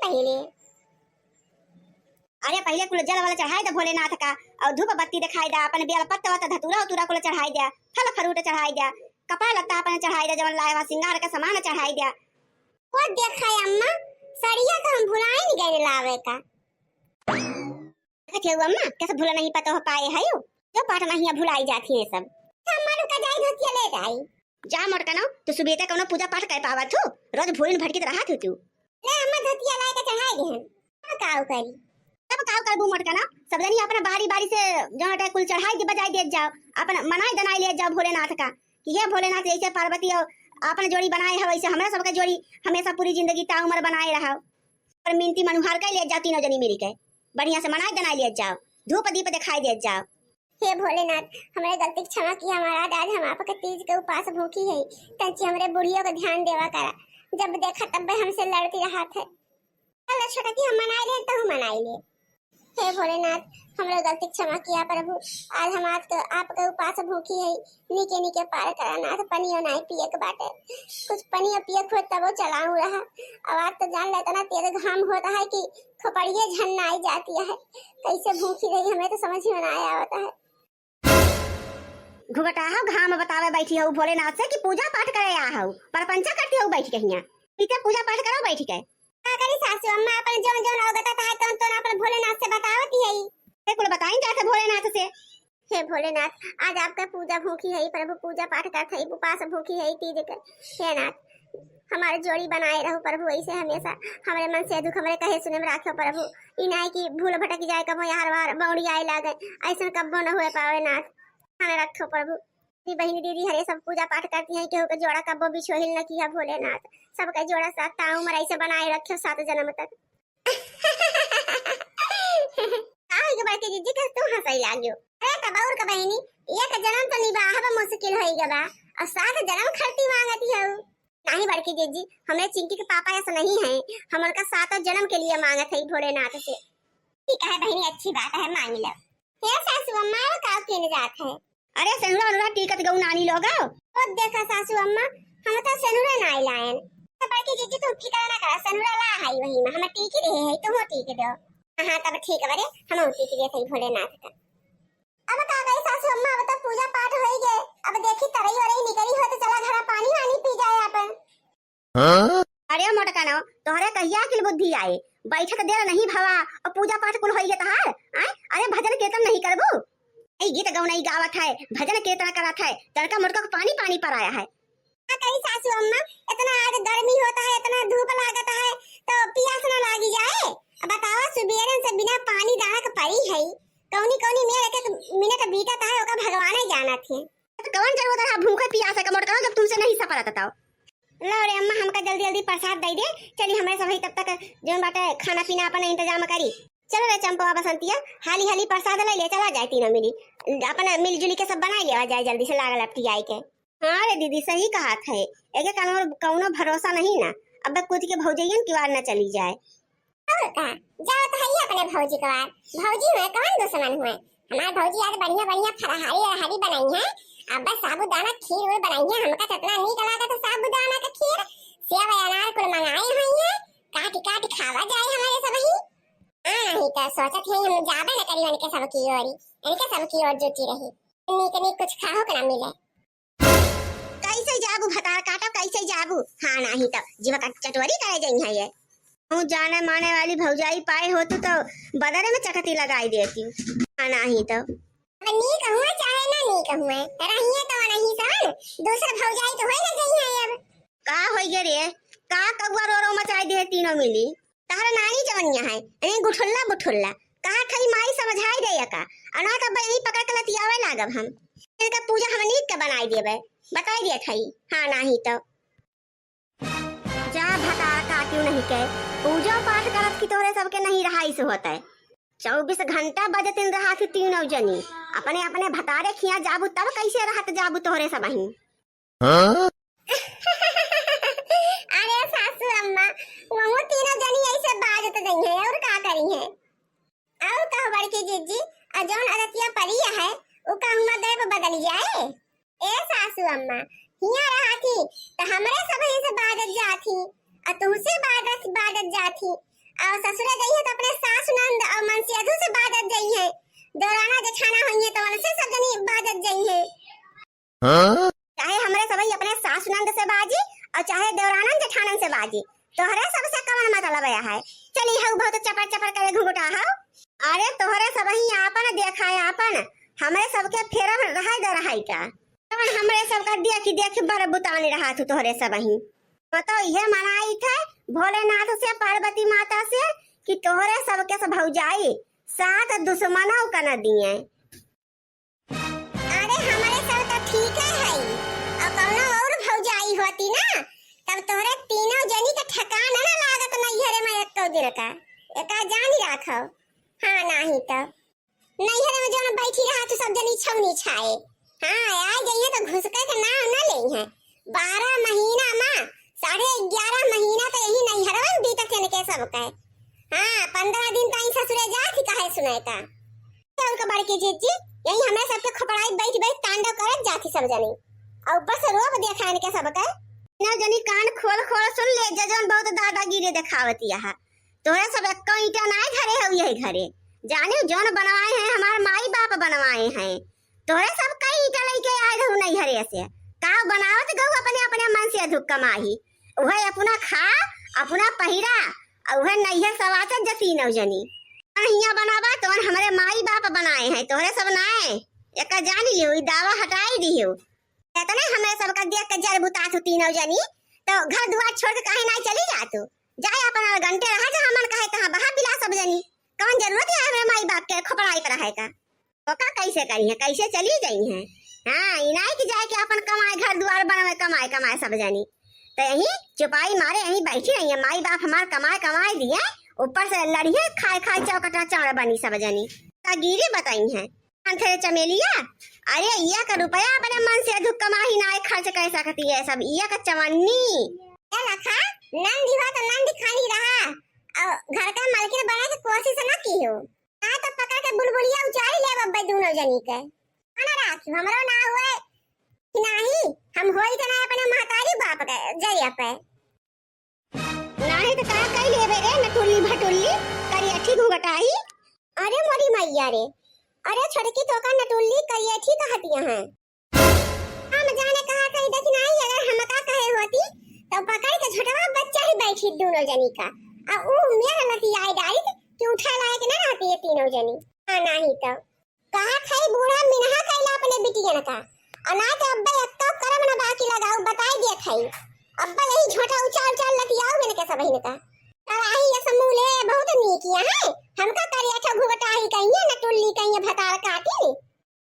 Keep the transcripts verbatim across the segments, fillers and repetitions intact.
पहिले। अरे पहिले कुल जल वल चढ़ाइ द्या भोलेनाथ का, अउर धूप बत्ती देखाइ द्या, अपन बेल पत्त वत्त धतूरा उतूरा कुल चढ़ाइ द्या, फल फ्रूट चढ़ाइ द्या, कपड़ा लत्ता अपन चढ़ाइ द्या, जवन लाए हुआ सिंगार का सामान चढ़ाइ द्या। वो देखा अम्मा, सड़िया तो हम भुलाइन गए लावे का। देखत हऊ अम्मा, कैसे भूल नहीं पतो हो पाए हऊ, जो पाठ नहीं है भुलाई जाती है सब। अम्मा रुका, जाई धोतिया लेके आई। जा मोटकनो, तू सुबेते कौनो पूजा पाठ कर पावत हो, रोज भूलिन भटकित रहत हो तू। ले अम्मा, धोतिया लाए के चढ़ाई दे हम। अब काऊ करी? अब काऊ करबू मोटकनो, सब जनी अपना बारी बारी से जौन अटे कुल चढ़ाई दे बजाई देत जाओ, अपन मनाई दनाई लेत जाओ भोलेनाथ का कि हे भोलेनाथ, जैसे पार्वती और अपन जोड़ी बनाए हो वैसे हमरा सबके जोड़ी हमेशा पूरी जिंदगी ता उम्र बनाए रहो। और मिनती मनुहार कइ लेत जाओ तीनों जनी मिलके, बढ़िया से मनाई दनाई लेत जाओ, धूप दीप देखाई देत जाओ। हे भोलेनाथ, हमरे गलती के क्षमा किया महाराज, आज हम आपके तीज के उपास भूखी है, तंची हमरे बुढ़ियो के ध्यान देवा करा, जब देखा तब हमसे लड़ती रहत है। चल छोटकी, हम मनाई ले, तहू मनाई ले। हे भोलेनाथ, हमरे गलती के क्षमा किया प्रभु, आज हम आज के आपके उपास भूखी है, नीके नीके पार करा नाथ, पनियो नाई पिए के बाटे, कुछ पनियो पिए के होत तबो चलाऊ रहा। अब आज तो जान ले इतना तेज घाम होत है कि खोपड़िए झन नाई जाती है, कैसे भूखी रही हमें तो समझ में ना आवत है। घुघटाहव घाम बतावे बैठी हऊ भोलेनाथ से कि पूजा पाठ करे आ हऊ, परपंचा करती हऊ बैठ के हियां, पीते पूजा पाठ करो बैठ के। का करी सासू अम्मा, अपन जौन जौन अवगत है तौन तौन अपन भोलेनाथ से बतावती है। हे कुल बताइन जात है भोलेनाथ से। हे भोलेनाथ, आज आपका पूजा भूखी है प्रभु, पूजा पाठ करत है, उपास भूखी है तीज के। हे नाथ, हमारे जोड़ी बनाए रहो प्रभु, ऐसे हमेशा हमरे मन से दुख हमरे कहे सुने में राखो प्रभु। ई नाई कि भूल भटक जाए, कबो यार वार बौड़ी आए लागे, ऐसन कब्बो न हुए पावे नाथ। ध्यान रखो प्रभु। ई बहिनी दीदी हरे सब पूजा पाठ करती हैं, केहू के जोड़ा कब्बो बिछोहिल न किया भोलेनाथ, सबके जोड़ा साथ ताऊ मर ऐसे बनाए रखो सात जन्म तक। का होई गे बड़की जीजी के तू हंसई लागियो? अरे तब और का बहिनी, एक जन्म तो निबाहब मुश्किल होई गे बा, और सात जन्म खरती मांगती हऊ। नहीं बड़की जीजी, हमरे चिंकी के पापा ऐसा नहीं है, हम उनका सातों जन्म के लिए मांगत है भोलेनाथ से। ठीक है बहिनी, अच्छी बात है, मांग लो। हे सासू अम्मा, वो का किन जात है? अरे सेनुरा अनुरा टीकत गऊ नानी लोग। ओ देखा सासू अम्मा, हम तो सेनुरा नाई लायन। तो बड़की जीजी तुम फिकर ना करा, सेनुरा ला है वही में, हम टीकी रहे हैं, तुम टीक दो। हाँ तब ठीक है रे, हम टीकी देते ही भोलेनाथ का। अब का गई सासू अम्मा, अब तो पूजा पाठ होई गए, अब देखी तरई वरई निकली हो तो चला घरा पानी वानी पी जाए अपन। हाँ? अरे मोटकनो, तोहरे कहिया अकिल बुद्धि आए? बैठक देर नहीं भवा और पूजा पाठ कुल होई गए तहार, आय? अरे भजन कीर्तन नहीं करबू? ई गीत गौनई गावत है, भजन कीर्तन करत है, तनका मोटका को पानी पानी पराया है। का करी सासू अम्मा, इतना आज गर्मी होता है, इतना धूप लागत है, तो पियास ना लागी जाए? अब बतावा, सुबेरन से बिना पानी दाना के परी है, कौनी कौनी मेर एक एक मिनट बीतत है, ओका भगवान ही जानत है। तो कौन जरूरत रहा भूखे पियासे का मोटकनो, जब तुमसे नहीं सपरत तब? लो रे अम्मा, हमका जल्दी जल्दी प्रसाद दे दे, चली हमरे सबही तब तक जौन बाटे खाना पीना अपन इंतजाम करी। चलो रे चंपवा बसंतिया, हाली हाली प्रसाद ले ले, चला जाए तीनों मिली, अपन मिलजुली के सब बनाई लेवा जाए जल्दी से, लागल अपटी आई के। हाँ रे दीदी, सही कहत है, एके कौनो कौनो भरोसा नहीं ना, अब कूद के भौजैयन की वार न चली जाए। और का, जाओ तो है अपने भौजी के वार, भौजी हुए कौन दुश्मन हुए, हमार भौजी आज बढ़िया बढ़िया फरहारी अरहारी बनाई है, अब बस साबूदाना खीर उर बनाई है, हमका तो इतना नीक लागत है साबूदाना का खीर, सेव अनार कुल मंगाए हुई है, काट काट खावा जाए हमारे सब ही। हाँ, नहीं तो सोचत है हम जाबे न करी उनके सब की ओरी, इनके सब की ओर जुटी रही, नीक नीक कुछ खाहो के ना मिले। कैसे जाबू भतार काटब, कैसे जाबू? हाँ, नाही तो जीव का चटोरी करे जइहैं ये। तू जाने माने वाली भौजाई पाए होतू तो बदरे में चकती लगाई देती। हाँ, नाही तो। अब नीक हुए चाहे ना नीक हुए, रहिए तो नहीं सन, दूसर भौजाई तो होई ना जइहैं अब। का होई गे रे? का कौआ रो रो मचाई दे तीनों मिली? तहरा नानी जवनिया है, ए गुठुल्ला बुठुल्ला, कहा खाली माई समझाई दे का, अना का बहिनी पकड़ के लतियावे लागब हम। इनका पूजा हम नीक के बनाई देबे, बताई दिया थाई, हाँ नाही तो। जा भतार काटियो नहीं के, पूजा पाठ करत की तोहरे सबके नहीं रहाई से होता है। चौबीस घंटा बजतिन रहा थी तीनों जनी, अपने अपने भतारे खिया जाबू तब कैसे रहत जाबू तोहरे सब ही। हाँ? अरे सासू अम्मा, वहू तीनों जनी ऐसे बाजत गई हैं, और का करी हैं? और कहो बड़की जीजी, आ जौन अदतिया परिया है, उ का हुआ देव बदल जाए? ए सासू अम्मा, हिया रहा थी, त हमरे सब ऐसे बाजत जा थी, आ तुमसे बाजत, बाजत जा थी, और ससुरे जइहे तो अपने सास नंद और मनसेधू से बाजत जइहे। देवराना जेठाना होइहे तो उनसे सब जनी बाजत जइहे। हाँ? चाहे हमरे सबही अपने सास नंद से बाजी और चाहे देवरानन जेठानन से बाजी, तोहरे सबसे कवन मतलब है? चली हऊ बहुत चपर चपर करे घुघुटा हऊ। अरे तोहरे सबही आपन देखा है आपन, हमरे सबके फेरम रहाई द रहाई का। कवन हमरे सबका देखी देखी बर बुताने रहा तू तोहरे सबही। तो इहे मनाई थे भोलेनाथ से, पार्वती माता से कि तोहरे सबके सब भौजाई सात दुश्मनों का न दिए। अरे हमरे सब तो ठीक है, है। और कौनो और भौजाई होती ना, तब तोहरे तीनों जनी का ठिकाना ना लागत नैहरे में एको दिन का। एका जानी राखो। हाँ, नाही तो। नैहरे में जौन बैठी रहा तू सब जनी छौनी छाए। हाँ, आ जइहे तो घुसके के नाम ना लेइहे। बारह महीना में, साढ़े ग्यारह महीना तो यही नैहरवा में बीतत इनके सबके। हाँ, पन्द्रह दिन ताई ससुरे जात ही काहे सुनाए का। तो उनका बड़की जीजी, यही हमरे सबके खोपड़ाई बैठ बैठ तांडव करत जात ही सब जनी। और ऊपर से रोब देखा इनके सबके। ना जनी कान खोल खोल सुन ले, जजवन बहुत दादागिरी देखावत यहाँ। तोहरे सब एक्को ईंटा नाय धरे हऊ यही घरे। जाने जौन बनवाए हैं, हमार माई बाप बनवाए हैं। तोहरे सब कई ईंटा लइके आए रहू नैहरे से। का बनावत गऊ अपने, अपने मन से अधुक कमाही। उहे अपना खा, अपना पहिरा, और उहे नैहर सवाचत जती नौ जनी। कौन हियाँ बनावा, तौन हमरे माई बाप बनाए हैं, तोहरे सब नाय। एका जानी लियो, ई दावा हटाई दियो। इतने हमरे सबका देख के जर बुता तू तीनों जनी, तो घर दुआर छोड़ के काहे नाय चली जा तू? जाए अपन अलगंटे रहा, जहाँ मन कहे तहाँ बहा बिला सब जनी। कौन जरूरत है हमरे माई बाप के खोपड़ाई पर रहे का? ओका कैसे करी है, कैसे चली गई है? हाँ, इनाई की जाए के अपन कमाए, घर दुआर बनावे, कमाए, कमाए सब जनी। तो यही चुपाई मारे यही बैठी रही है, माई बाप हमार कमाए, कमाए दिए, ऊपर से लड़िए खाए, खाए चौकटा चावड़ा बनी सब जनी। दादागिरी बताई है। अंधेरे चमेलिया, अरे, एक रुपया अपने मन से अधुक कमाही ना, खर्च कर सकती है सब, एक चवन्नी। ए लखा, नंदी हो तो नंदी खानी रहा, और घर का मालकिन बने के कोशिश ना की हो, ना तो पकड़ के बुलबुलिया उचारी ले बब्बे दोनों जनी के। खाना राखी, हमरो ना हुए कि नाही, हम होई तो ना अपने महतारी बाप के जरिया पे। नाही त का कई लेबे रे नटुल्ली भटुल्ली, करियठी घुघटाही। अरे मोरी मैया रे, अरे छोटकी तोका नटुल्ली करियठी कहतिया हैं। हम जाने कहा कहीं देखी नाही, अगर हमका कहे होती तो पकड़ के झोटवा बच्चा ही बैठी दोनों जनी का, आ ऊ मेर लतियाए डारित कि उठे लायक न रहती ये तीनों जनी। हाँ नाही तो। कहा थई बूढ़ा मिनहा कैला अपने बिटियन का। अनाथ अब्बे एक्को करम न बाकी लगाऊ बताई दिया थई। अब्बे यही झोटा उचाल उचाल लतियाऊ मिनके सबहिन का। कराही ये समूले बहुत नीक यहाँ है। हमका करिया ठो घुघटाही कहिए न टुल्ली कहिए भतार काटी।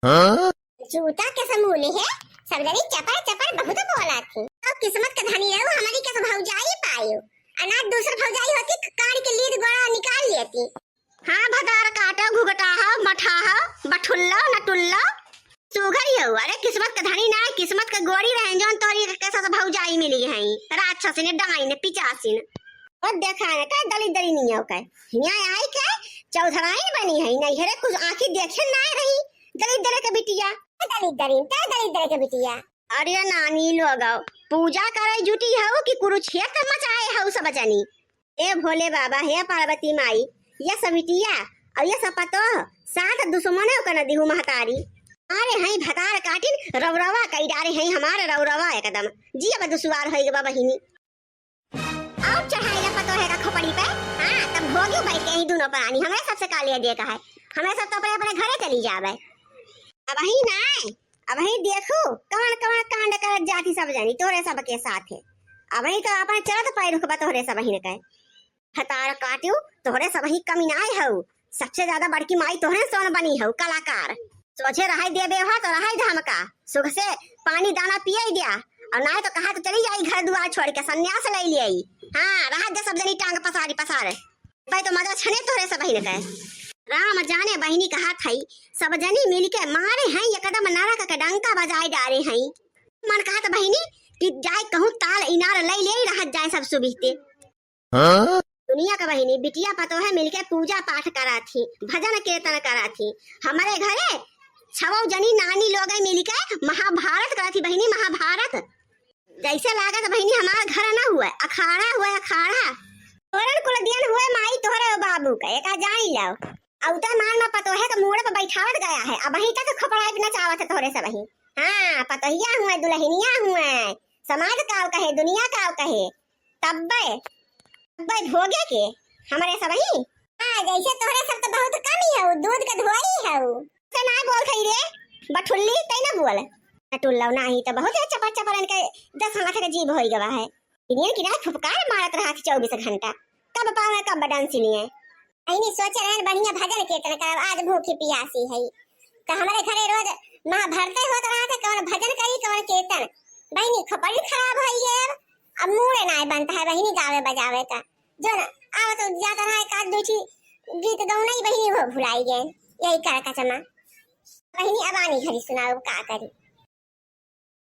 हाँ? जूता के समूले है, सब जनी चपर चपर बहुत बोला थी। अब किस्मत के धनी रहू हमारी के सब भौजाई पायो। अनाथ दूसर भौजाई होती कान के लीद गोड़ा निकाल लेती। हाँ, भतार काटो, घुघटाहो, मठाहो, बठुल्लो, नटुल्लो, सुघर ही हो। अरे, किस्मत के धनी ना, किस्मत के गोरी रहे, जौन तोरी के साथ भौजाई मिली है, राक्षसिन, डाइन, पिचासिन। और देखा है, का दलिद्दरी नहीं हो के। हियाँ आई के चौधराइन बनी है, नहीं हरे कुछ आँखी देखे ना रही, दलिद्दर के बिटिया। दलिद्दरी, ते दलिद्दर के बिटिया। अरे नानी लोग, पूजा करे जुटी हऊ कि कुरुक्षेत्र मचाए हऊ सब जनी? ए भोले बाबा, हे पार्वती माई, ये सब बिटिया और ये सब पतोह साथ दुश्मने का न दिहू महतारी। अरे हई भतार काटिन रौरवा कई डारे हई हमार रौरवा एकदम। जिया बा दुश्वार होई गवा बहिनी। और चढ़ाई ला पतोह का खोपड़ी पे। हाँ, तब भोगी बैठ के ही दोनों प्राणी। हमरे सबसे का ले दे का है? हमरे सब तो अपने अपने घरे चली जावे। अब ही ना अबही देखू, कवन कवन कांड करत जाती सब जनी तोहरे सबके साथे। अबही तो अपन चलत पैर रुकबा तोहरे सबहिन के। भतार काटू, तोहरे सबही कमी नाय हऊ। सबसे ज्यादा बड़की माई तोहरे सोन बनी हऊ, कलाकार। सोचे रहाई देबे हो तो रहाई धाम का, सुख से पानी दाना पियाई दिया, और नाय तो कहा तो चली जाई घर दुआर छोड़ के, संन्यास ले लियाई। हाँ, रहा दे सब जनी टांग पसारी पसार। पै तो मजा छने तोहरे सबहिन के। राम जाने बहिनी कहत हई, सब जनी मिलके मारे हैं एकदम नरक के डंका बजाए डारे हैं। मन कहत बहिनी कि जाए कहूँ ताल इनार लई ले रहत जाए सब सुबिहते। हाँ? दुनिया का बहिनी बिटिया पतोहे मिलके पूजा पाठ करा थी, भजन कीर्तन करा थी। हमारे घरे छवो जनी नानी लोग मिलके महाभारत करा थी बहिनी, महाभारत। जैसे लागत बहिनी हमार घर न हुए, अखाड़ा हुए, अखाड़ा। तोरन कुल दियन हुए माई कहे का जान लो। अउते मान में पतोहे के मूड़े पर बैठावत गया है, अबहीं तक खपड़ाई बिना चावत है तोहरे सबही। हाँ, पतोहिया हुए, दुल्हनिया हुए, समाज काव कहे, दुनिया काव कहे, तब्बे, तब्बे भोगे के हमरे सबही। हाँ, जैसे तोहरे सब तो बहुत कम ही हऊ, दूध के धोई हऊ। से ना बोल खई रे, बठुल्ली, तै ना बोल। टुल्लौ नाही तो बहुत है चपर चपर इनके दस हाथ के जीभ होई गवा है। इनियन किनारे फुफकार मारत रहत चउबीस घंटा, कब पावे कब डांस लिए। अइनी सोचे रहन बढ़िया भजन कीर्तन करब, आज भूखी पियासी है। तो हमरे घरे रोज महाभारत होत रहत है, कौन भजन करी कौन कीर्तन। बहिनी खोपड़ी खराब होई गए, अब, अब मूड ना बनता है बहिनी गावे बजावे का। जो न आवत जात रहा एक आध दू ठी गीत गौनई बहिनी हो भुलाई गए, यही कर कचमा। बहिनी अब आनी घड़ी सुनाओ का करी।